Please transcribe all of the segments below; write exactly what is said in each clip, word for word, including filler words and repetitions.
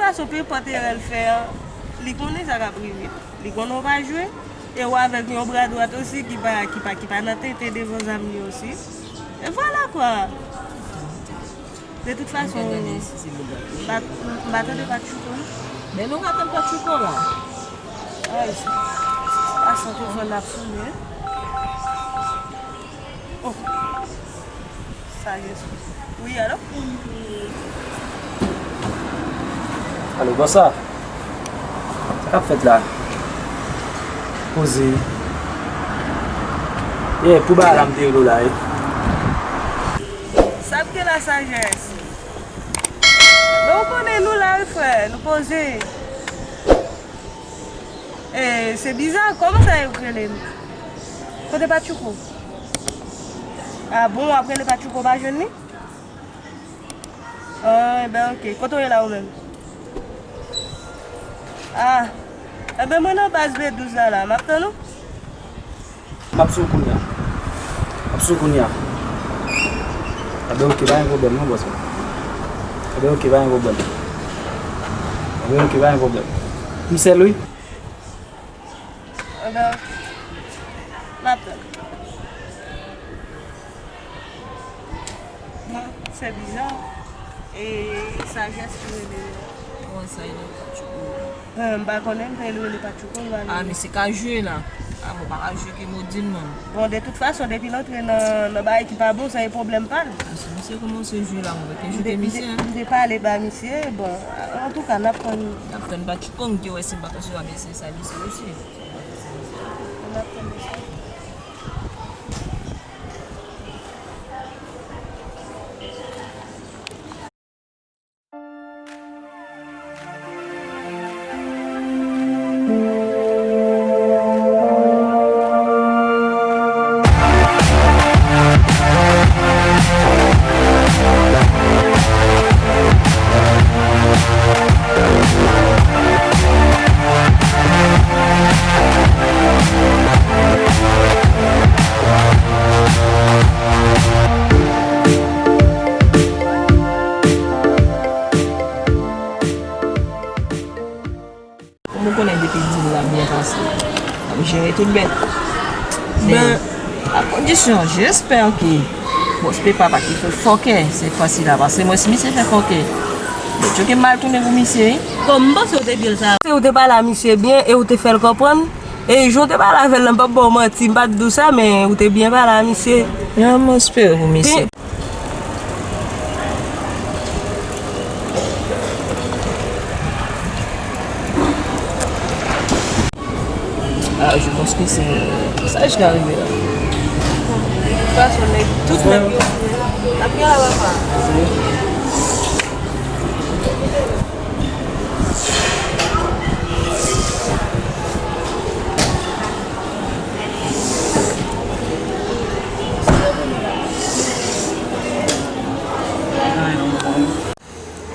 Gason, pe enpòt erè l fè an, li konnen sa k ap rive. Li konnen w pa jwe, e w avèk yon bra dwat osi ki pa, ki pa, ki pa nan tenten devan zam li osi. E vwala kwa. De tout fason, m pa, m pa tande Patchouko, non. Men nou ka tann Patchouko la. Ay, sa santi fò n ap sonnen. Oh. Sa Jezi. Wi, alo? Alo, bonswa. Sa k ap fèt la? Poze. Yeah, pou bagay la m te rele w la, wi. Sa k gen la, Sajès? Men w konnen nou la, wi, frè. Nou poze. E, se biza, kòman sa yo k rele m? Kote Patchouko? A bon, w ap rele Patchouko, w pa jwenn li? Ah, enben, ok. Kote w ye la, ou menm? Ah, enben, mwen nan baz B douz la, la. M ap tann ou. M ap sou kounya. M ap sou kounya. Enben, ok, pa gen pwoblèm, non, bòs mwen. Enben, ok, pa gen pwoblèm. Enben, ok, pa gen pwoblèm. M sèl, wi. Enben, ok. M ap tann. Bon, se biza. E Sajès ki rele yo. Kòman sa, li rele Patchouko? Eh, m pa konnen, m te rele Patchouko, m pa rele. Ah, misye ka jwe la. Ah, bon, pa ka jwe ki modi l, non. Bon, de tout fason, depi l antre nan, nan bagay ki pa bon, sa e pwoblèm pa l. Ah, si misye kòmanse jwe la, mwen te joute misye. M te pale ba misye, bon, antouka, n ap tann. N ap tann Patchouko, m te wè si m pa ta sou abese sa, misye osi. N ap tann misye. Kòm ou konnen depi di l la byen pase, m ap jere tout bèt. Men, a kondisyon, jespè ke bòs pepa pa ki fè fòkè se fwa si la, paske mwen si misye fè fòkè, bèt yo ke m al tounen pou misye, wi. Kòm m panse w te di l sa. Se ou te pale a misye byen e ou te fè l konprann. E jan w te pale avè l lan, m p ap ba w manti, m pa t di w sa, men ou te byen pale a misye. An, m espere pou misye. Ah, je pense que c'est ça, je suis arrivé là. De toute façon, nèg, tout nèg yo, n ap gen la, papa.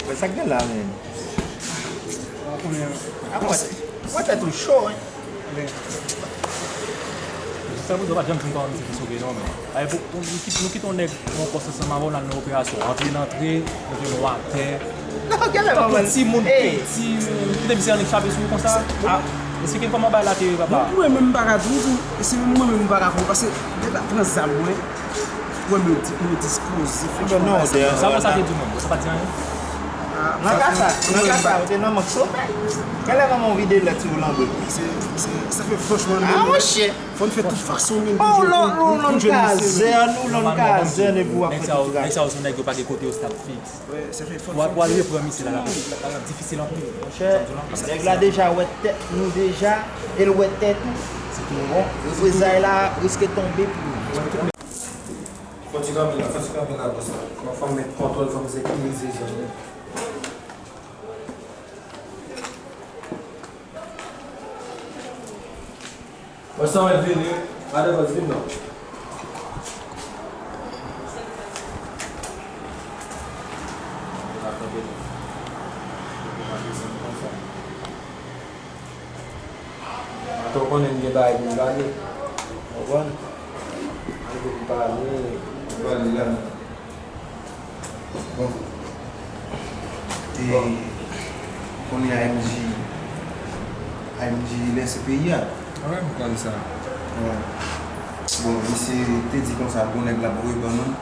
Men sa k gen la, menm? Mwen tèt ou cho, wi. Sa pou di w pa janm fin kòmanse ki soke non, men. Ay, pou, pou, nou kit-, nou kite yon nèg yon pòs ansanm avè w, n al nan operasyon. Antre n antre, nou vin w atè. Tankou timoun piti, ou kite misye annik chape sou ou konsa. Ah, mesye, ki kòman bagay la te ye, papa? Bon, mwen menm, m pa ka di w tou. E se menm mwen menm, m pa ka konn, paske depi l ap pran zam mwen, mwen menm di, mwen dispoze, franchman, non, bagay sa. Sa, sa te di mwen, sa pa di anyen. Nan ka sa, nan ka sa, ou te nan mank somèy. Genlè manman w vide lèt sou ou lanbe. Se, se, sa fè franchman, ah, monchè. Fò n fè tout fason menm pou jwenn, pou, pou, pou jwenn misye. Ou lòn kazèn, ou lòn kazèn epi w ap fè tout travay. Nèg sa yo se nèg yo pa gen kote yo stap fiks. Wè, sa fè fò. Pou al, pou al reprann misye la, l ap, l ap difisil anpil. Monchè, nèg la deja wè tèt nou deja, e l wè tèt ou. Se tou bon. Reprezay la riske tonbe pou ou. Fò ti kanpe la, fò ti kanpe la konsa. Fò, fò m met kontwòl, fò m sekirize zòn nan. Mwen sa mwen vini, pa defann vin non. Atò konnen m gen bagay pou m pale. Konprann? Ann pou m pale. Pale la. Bon. E, bon. Konnen A M G, A M G lèse peyi a. Wi, m konn sa. Wi. Bon, misye te di konsa, bon nèg l ap voye ban nou.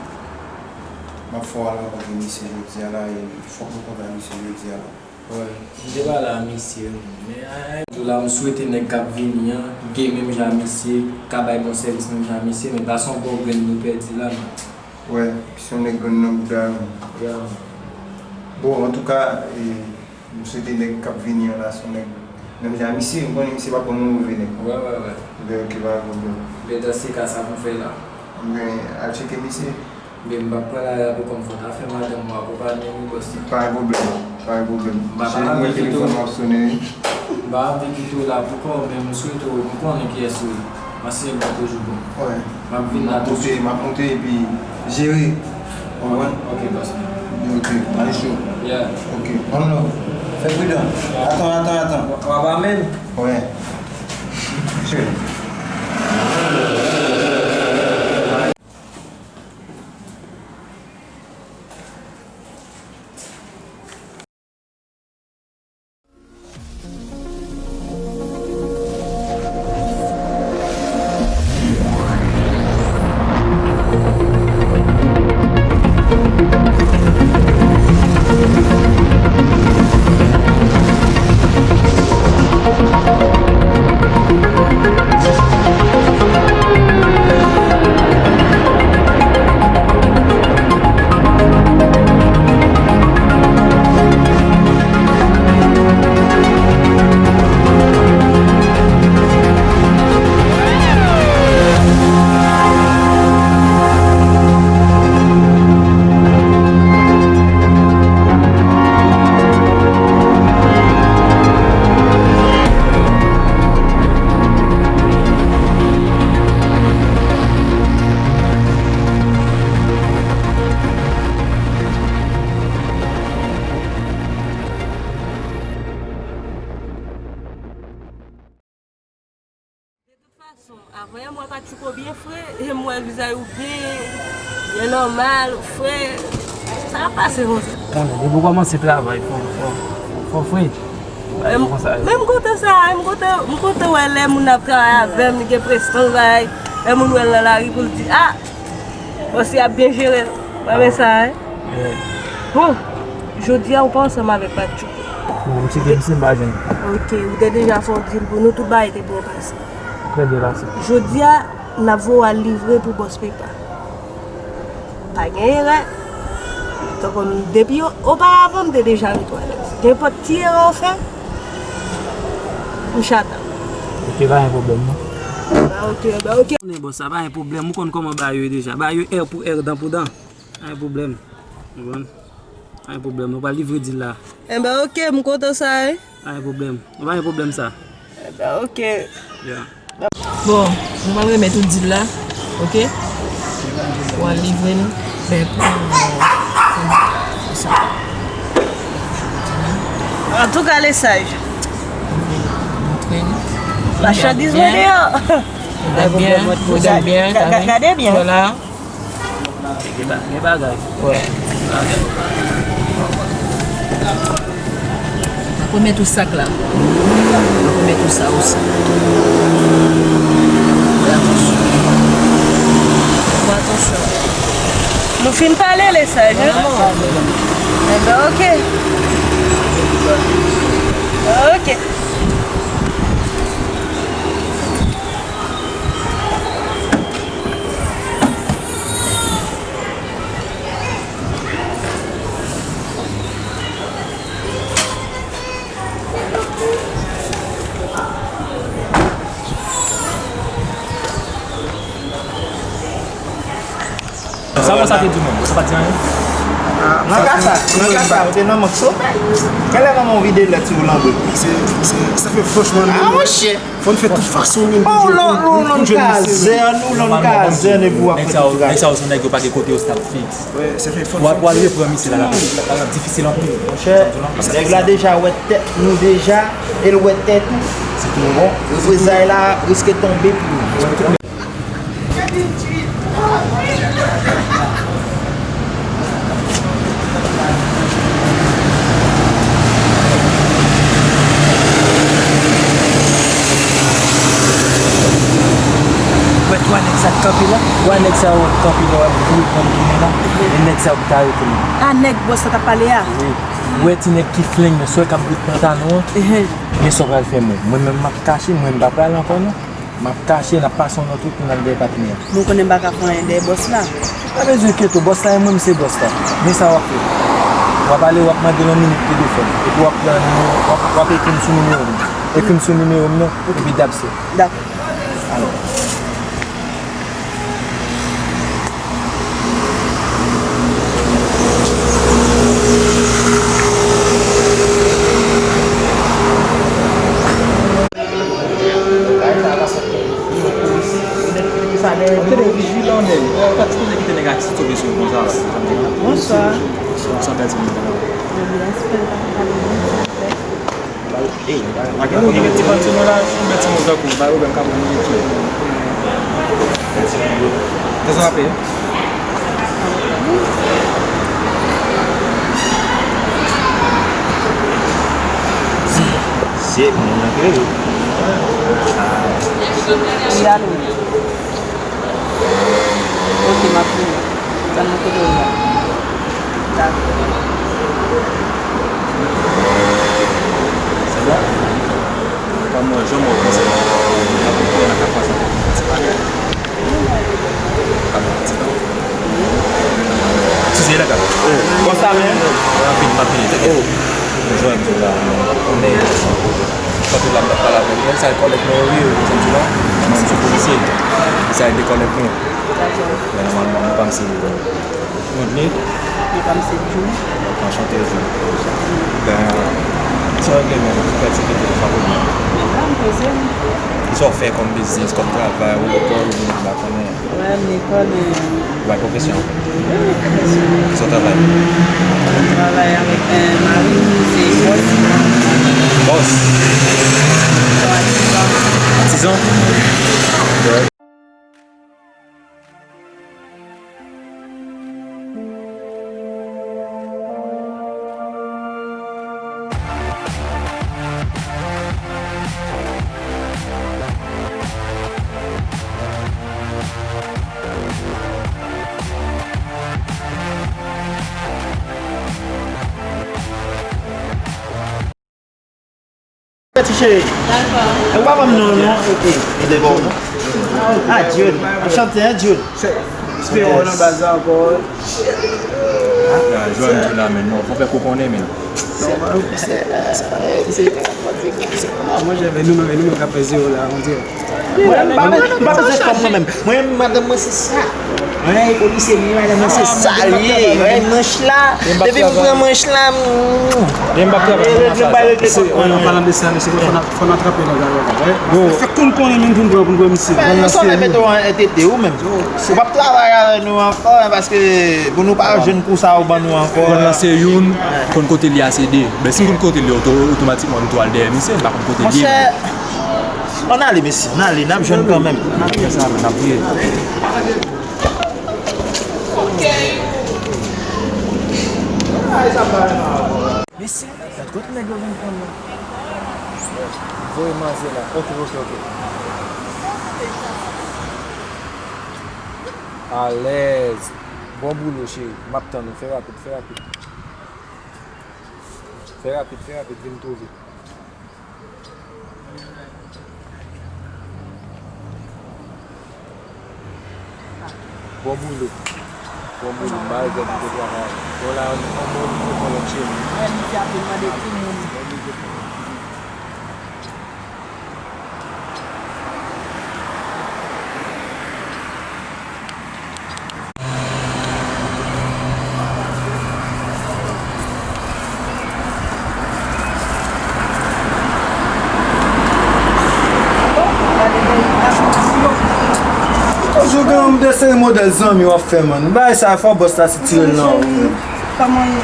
M ap fè w al rankontre misye jodi a la, e fòk nou kontre ak misye jodi a la. Wi, m te pale a misye, men a, a, la, m swete nèg k ap vini an gen menm jan misye, ka bay bon sèvis menm jan misye, men pa se yon bon grenn nou pèdi la, non. Wi, se yon nèg grenn nan bouda yo. Yeah. Bon, antouka, e, m swete nèg k ap vini an la, se yon nèg menm jan misye, m konnen misye p ap ban nou move nèg. Wi, wi, wi. Ebyen, ok, pa gen pwoblèm. Ebyen, dans ce cas, sa pou fè la. Ebyen, al tcheke misye. Ebyen, m p ap pran lari a pou kò m, fò w ta fè madanm ou akonpanye m, wi, bòs la. Pa gen pwoblèm, pa gen pwoblèm. M pa, pa anvi kite w. Telefòn m ap sonnen, wi. M pa anvi kite w la pou kò w, men m swete w, m konnen kiyès ou ye. Ansyen bon toujou bon. Wi. M ap vin la tousuit. M ap monte, m ap monte epi jere. Ou konprann? Ok, bòs. Ok, ale cho. Yeah. Ok. One love. Fè pridan. Atann, atann, atann. W ap amenn? Wi. Che. De tout fason, avan yè m wè Patchouko byen fre, e m wè vizaj ou byen, byen nòmal, ou fre. Sa ap pase konsa? Tande, depi w kòmanse travay, fò, fò, fò fre. Bagay konsa yo. Men m kontan sa, m kontan, m kontan wè lè moun ap travay avè m, li gen prestans, bagay. Lè moun wè l nan lari pou l di, a, bòs li ap byen jere l. W ap renmen sa, wi. Bon, jodi a ou pa ansanm avèk Patchouko. Non, m cheke misye, m pa jwenn. Ok, ou te deja fè yon deal pou nou, tout bagay te byen pase. Trè byen pase. Jodi a, n ap voye w al livre pou bòs Pepa. Pa gen erè. Tankou m, depi oparavan, m te deja retwalèt. Nenpòt ti erè w fè, m chata. Ok, pa gen pwoblèm, non. Ba ok, ba ok. Konnen bòs, sa pa gen pwoblèm. Ou konn kòman bagay yo ye deja. Bagay yo è pou è, dan pou dan. Pa gen pwoblèm. Ou konprann? Pa gen pwoblèm. Nou pral livre deal la. Enben, ok, m kontan sa, wi. Pa gen pwoblèm. Nou pa gen pwoblèm sa. Enben, ok. Yeah. Bon, nou pral remèt ou deal la, ok? Ou al livre l. Ben, pou, pou sa. Antouka, Lesaj. Montre l. Machandiz mwen deyò. Gade byen, gade byen, gade byen. Vwala. Gen ba-, gen bagay. Wè. Bagay. Mwen pwomèt ou sak la. Mwen pwomèt ou sa osi. Fè atansyon. Fè atansyon. Nou fin pale, Lesaj, hein? Enben, ok. Ok. Sa bon sa te di menm, sa pa t di anyen? Ah, nan ka sa, nan ka sa, ou te nan mank sou. Genlè manman w vide lèt sou ou lanbe. Se, se, sa fè franchman. Ah, monchè. Fò n fè tout fason menm pou jwenn, pou, pou, pou jwenn misye. Ou lòn kazèn, ou lòn kazèn epi w ap fè tout travay. Nèg sa yo, nèg sa yo se nèg yo pa gen kote yo stap fiks. Wè, sa fè fò. Pou al, pou al reprann misye la, l ap, l ap, l ap difisil anpil. Monchè, nèg la deja wè tèt nou deja, e l wè tèt ou. Se tou bon. Reprezay la riske tonbe pou nou. Twa nèg sa yo kanpe la, w ap vire pran tounen la. E nèg sa yo ki ta arete m. A, nèg bòs la t ap pale a? Wi. Ou wè ti nèg ki flenk nan swen k ap bout pantalon an? Enhen. Men sa w pral fè mwen. Mwen menm m ap kache, mwen m pa pral ankò non. M ap kache, n ap pase yon lòt wout pou n al dèyè patnè a. Mwen konnen m pa ka fè anyen dèyè bòs la. Pa bezwen enkyete w, bòs la e mwen m se bòs la. Men sa w ap fè. W ap ale, w ap mande l yon minit telefòn. Epi w ap pran nimewo, w ap, w ap ekri m sou nimewo m nan. Ekri m sou nimewo m nan, epi dapse. Dakò. Alò. Bonswa. Bonswa. Ey, pa gen, gen ti fanm sou nou la, si yon bèl ti moun tankou, ba yo menm ka pran nou tou. Kisa w ap fè? Se moun nan kreye. Wi, alo. Ok, m ap vini. Tann mwen kote w la. Dakò. Sa va? Kòman, jan mwen panse nan kapasite. Kòman, ti tan. Size la, kòman? Oh, konsa menm? Mwen ap vini, m ap vini, tèt. Oh. Mwen jwenn ou la, mwen konnen. Kote la, m t ap pale avèk mwen, sa e kòlèg mwen yo ye, ou konprann sa m di la? Mwen se polisye. Sa e de kòlèg mwen. Dakò. Men nòmalman, mwen pa m se Rodney. Mwen pa m se Djou. Anchante, Djou. Ben, sa regle men, ou fè ti pete sa pou mwen. Men la, m poze m. Kisa w fè kòm biznis, kòm travay, ou lekòl, ou vin la konnen? Wè, m lekòl, men. Ou bay pwofesyon? Wi, m bay pwofesyon. Kisa w travay? Mwen travay avèk, eh, mari m, se bòs. Bòs? Atizan? Atizan? Ti cheri. Dakò. E w pa ban m non, non. E, e, e de bon. Ah, Jude. Anchante, hein, Jude. Espero nan baz la ankò. Ah, Joel di la, men non, fò fè kou konnen, men. Ah, mwen, jè, men nou, men nou, men k ap fè zewo la, on dirè. Mwen, m pa, m pa bezwen fanm mwen menm. Mwen, madanm mwen se sa. Mwen, polisye, mwen, madanm mwen se sa li ye. Mwen, manch la. Depi m pran manch la, m... An palan de sa, mesye, fò n, fò n atrape nèg la, wi. Fè kou n konnen, men pou n pran, pou n pran misye. Men nou sot mete w an entete ou menm. Ou p ap travay avè nou ankò, paske pou nou pa jwenn kou sa ou ban nou ankò. Ou konn lanse youn, konn kote li a se de. Men si m konn kote li, oto-, otomatikman nou tou al dèyè misye, m pa konn kote li ye. Monchè, ann ale, mesye, ann ale, n ap jwenn kanmenm. N ap fè sa, men n ap priye. Mesye, gad kote nèg yo vin pran m nan. Voye manzè la. Ok, ok, ok. Alèz. Bon boulo, cheri. M ap tann ou. Fè rapid, fè rapid. Fè rapid, fè rapid, vin twouve. Bon boulo. Bon boulo. M pa regrèt m te travay. Bon, la, yon bon boulo pou lòt cheri. Wè, misye ap vin mande timoun. Toujou gen yon de seri modèl zanmi w ap fè, man. Bagay sa, fò bòs la sitire l nan ou. Kòman w ye?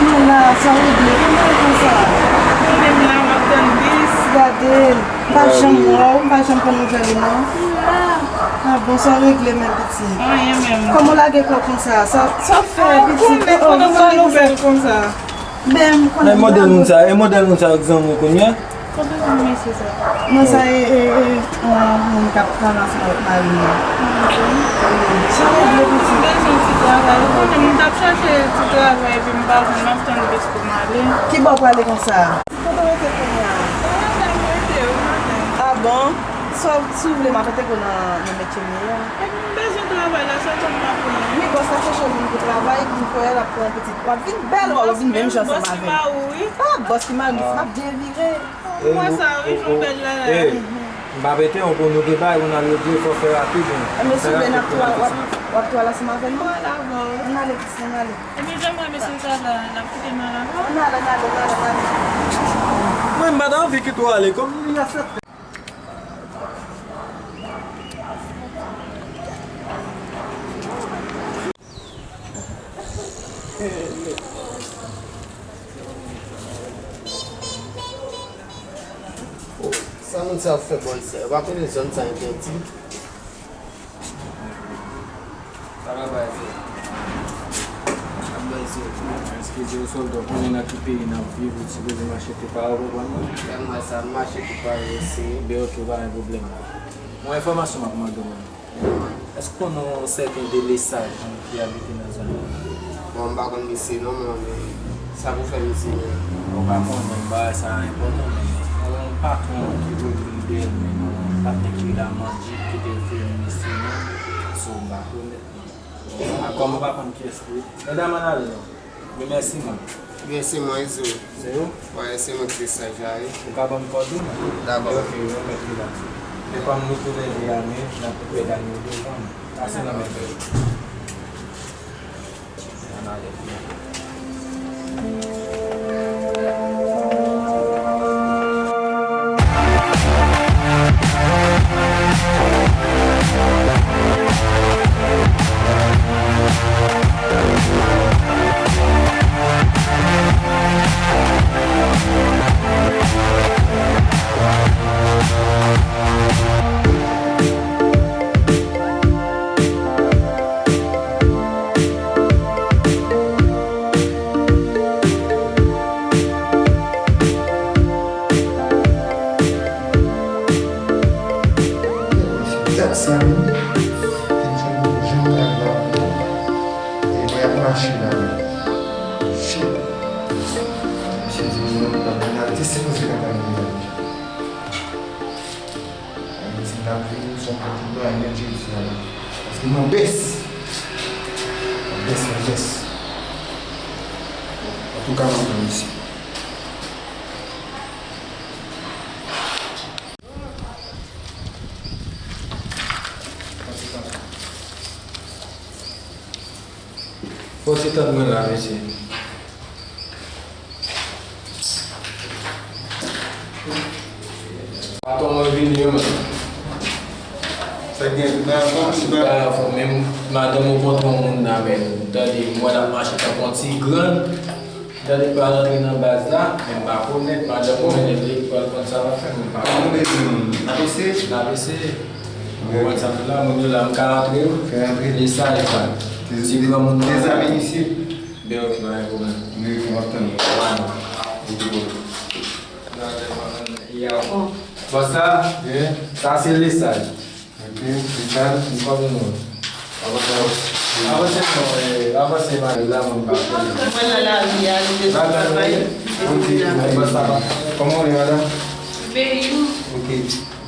Mwen la, sa regle, kòman w konsa? Mwen menm la, m ap tann bis. Gade, m pa janm wè w, m pa janm pran nouvèl ou non. Ah bon, sa regle men pitit. Anyen menm. Kòman w lage kò konsa? Sa, sa w fè pitit? Oh, oh, m konnen sa. Men m konnen. E modèl moun sa, e modèl moun sa yo k zanmi w kounye a? Ou bezwen mesye sa? Non, sa e, e, e, yon moun k ap travay ansanm avèk mari m nan. Sa regle pitit. M bezwen ti travay. Ou konnen m t ap chache ti travay, epi m pa jwenn, m ap tann bis pou m ale. Ki bò w prale konsa? Kote w rete kounye a? Nan madanm rete, wi, madanm. Ah bon? Si w, si w vle, m ap mete w nan, nan metye m ye a. Epi m bezwen travay la, se konn m ap pran. Wi, bòs la chèche w vin pou travay, m kwè l ap pran pitit. W ap vin bèl, w ap vin menm jan ansanm avè m. Bòs ki mari w, wi. Ah, bòs ki mari m, m ap byen vire. Mwen sa, wi, jan w bèl la la. M p ap entèwonp ou, nou gen bagay pou n al regle, fò w fè rapid, wi. Fè rapid pou n al fè sa. W ap, w ap travay ansanm avè m? Mwen al avè w. Ann ale, pitit, ann ale. Epi jan mwen mesye sa la, l ap kite m al avè w? Ann ale, ann ale, ann ale, ann ale. Mwen, m pa t anvi kite w ale, kòm li aksepte. Sa moun sa ap fè bò sa? Yo pa konnen zòn sa entèdi. Sa ka bay zè. Sa ka bay zè. Eskize w, sòlda, w konnen nan ki peyi n ap viv, ou sipoze mache tou pare, w konprann mwen? Lè m wè sa, m mache tou pare osi. Ben, ok, pa gen pwoblèm. Yon enfòmasyon m ap mande w la. Èske w konnen yon sèten De Lesage ki abite nan zòn nan? Bon, m pa konn misye non, mwen, men sa pou fè misye menm. Ou pa konnen, bagay sa a enpòtan, men yon patwon ki voye vin dèyè l, men yon patnè ki rele Amandjik ki te ofri l misye non, so m pa konnen. A, kòm ou pa konn kiyès li ye, medam, ann ale non. Remèsiman. Ebyen, se mwen, Izo. Se ou? Wi, se mwen ki te saj la, wi. Ou ka ban m kòd ou? Dabò. Ok, remèt li la. Men kòm nou toulède ame, n ap pèd ame devan. Pase nan men mwen. Ann ale. Dat sa menm, fin fè m janm rad la ankò. E mwen ap mache la menm. Shit. Misye di mwen, mwen pa gen atis sipoze pa gen atis. Ayiti n ap viv, se yon kote blan, e menm Jezi a la. Paske mwen bès. Mwen bès, mwen bès. Antouka, mwen pran isi. Fò ti tann mwen la, mesye. Patwon mwen vini wi, man. Sa k gen, tout bagay anfòm, tout bagay anfòm. Men madanm ou kontre yon moun nan, men tande, m wè l ap mache tankou yon ti grann. Tande, pral antre nan baz la, men m pa konèt, madanm ou mennen l, li pral konn sa l ap fè, men m pa konèt. N ap eseye. N ap eseye. Ou konprann sa m di la, moun yo la, m ka antre wi. Fè antre. Mesaj la. Ti granmoun nan. Dezame misye. Ben, ok, pa gen pwoblèm. Wi, m ap tann ou. Wi. Bòs la, sa se lesaj. Ok, lesaj. M pa konn non. Avanse non, eh, avanse mari la, mwen pa konn. Mwen nan lari a, li te travay. Ok, bòs la. Kòman w ye, madanm? Veyi. Ok.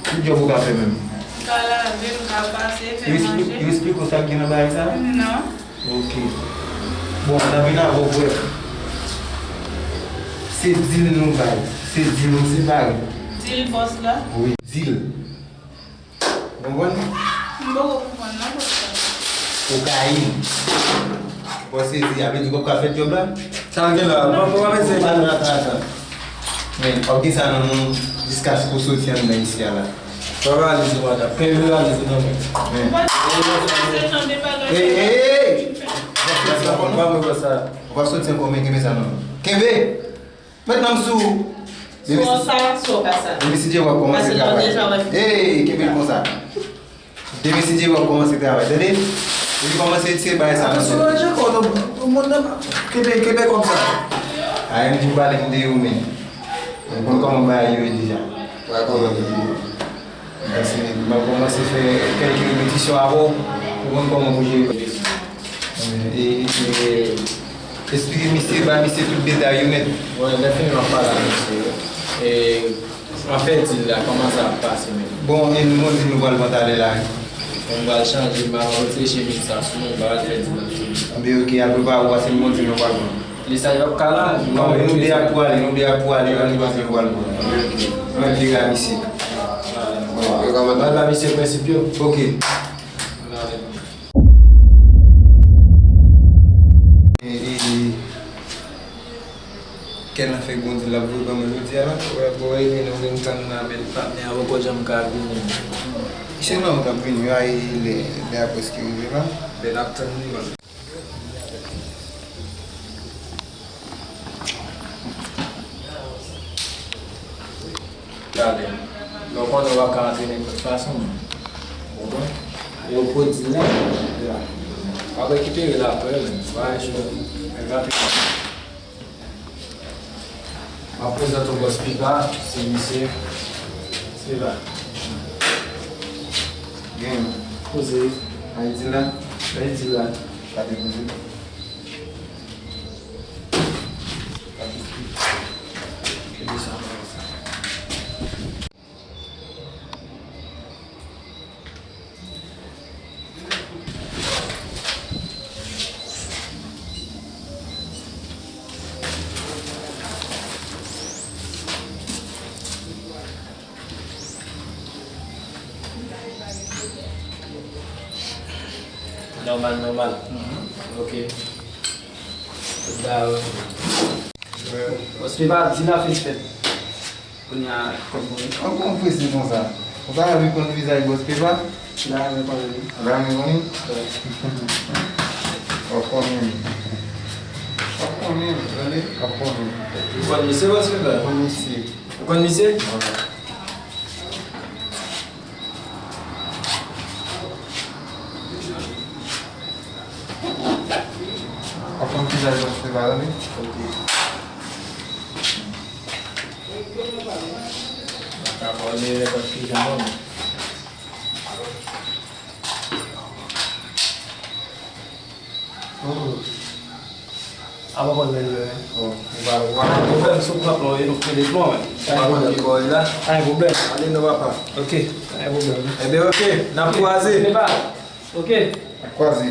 Ki djòb ou ka fè menm? M ka lave, m ka pase, fè manje. Yo esplike w sa k gen nan bagay sa? Non. Ok. Bon, n ap vin avè w, brèf. Se dil nou bay. Se dil nou separe. Dil bòs la? Wi, dil. Ou konprann? M poko konprann non, bòs la. Kokayin. Bòs sezi a, vle di w p ap ka fè djòb la? Sa l gen la? Pa, pa, pa bezwen. Atan, atan, atan. Men, w ap gen sa nan men w jiskaske w soti anndan isi a la. Pa valiz ou, madanm. Kenbe valiz ou nan men. Men. Ou pa t konnen se jan de bagay sa y ap fè. Ey, ey, ey! Ou p ap soti ankò non. Ban mwen sa. Ou p ap soti ankò, men kenbe sa nan men w. Kenbe! Met nan m sou ou. Sou sa, sou w pa sa. Depi si Dye vle w ap kòmanse travay. Ey, kenbe l konsa. Depi si Dye vle w ap kòmanse travay, tande? Depi kòmanse retire bagay sa nan tèt ou. Atensyon, Jean Claude, moun nan, kenbe, kenbe kòb sa. A, M J pale m de ou, men. Ou konn kòman bagay yo ye deja. Wè, kòman yo ye. Paske m ap kòmanse fè kèlke repetisyon avè w pou konn kòman pou jere. E, e, esplike misye, ba misye tout detay yo nèt. Wè, lè fini m ap pale ak misye. E, anfèt, di l la, kòman sa ap pase menm? Bon, e nou di nou pral pran talè la, wi. Bon, m pral chanje, m pral retire chemiz sa sou mwen, m pral fè di l la. Anben, oke, al prepare w, paske nou di nou pral pran. Li sa, y ap ka la. Non, nou de a pou ale, nou de a pou ale, ann pase yo pral bon. Mwen pire a misye. Yo ka mande ba misye prensip yo. Oke. E, e, e, kè nan fè Bondye l ap voye ban mwen jodi a la. Wè, bon, e vini, ou vin tann nan, men patnè a poko janm ka vini. Se nan ou t ap vini, a, e, lè, lè a prèske rive la. Lè n ap tann li, man. Talè. Lè w konnen w ap ka antre nenpòt fason, man. Ou konprann? E w pwodui la, la. W ap rekipere l apre, men. Vwayaj yo, men rapid. M ap prezante w bòs Pipa, se misye. Pipa. Gen. Poze. Ayiti la. Ayiti la. Gade poze. Nòmal, nòmal. Ok. Ba, euh, bòs, pa di la fes fèt. Kounye a, kòm konnen. Ankò w prese konsa? Ou pa renmen konn vizaj bòs Pepa? M ta renmen konnen li. Ou ta renmen konnen? Wi. W ap konnen li. W ap konnen li, tande? W ap konnen li. Ou konn misye, bòs Pepa? Ou konn misye? Ou konn misye? Wi. W ap konn vizaj bòs Pepa, tande? Ok. Mwen ka pale nenpòt ki jan mwen. Oh. A pa konn menm lè. Oh, ou pa, ou pa konn. Pwoblèm sou pran plan, e nou fè de plan, men. Pa konn ki bò e la. Pa gen pwoblèm. Ale non, papa. Ok, pa gen pwoblèm. Ebyen, ok, n ap kwaze. Ok. N ap kwaze.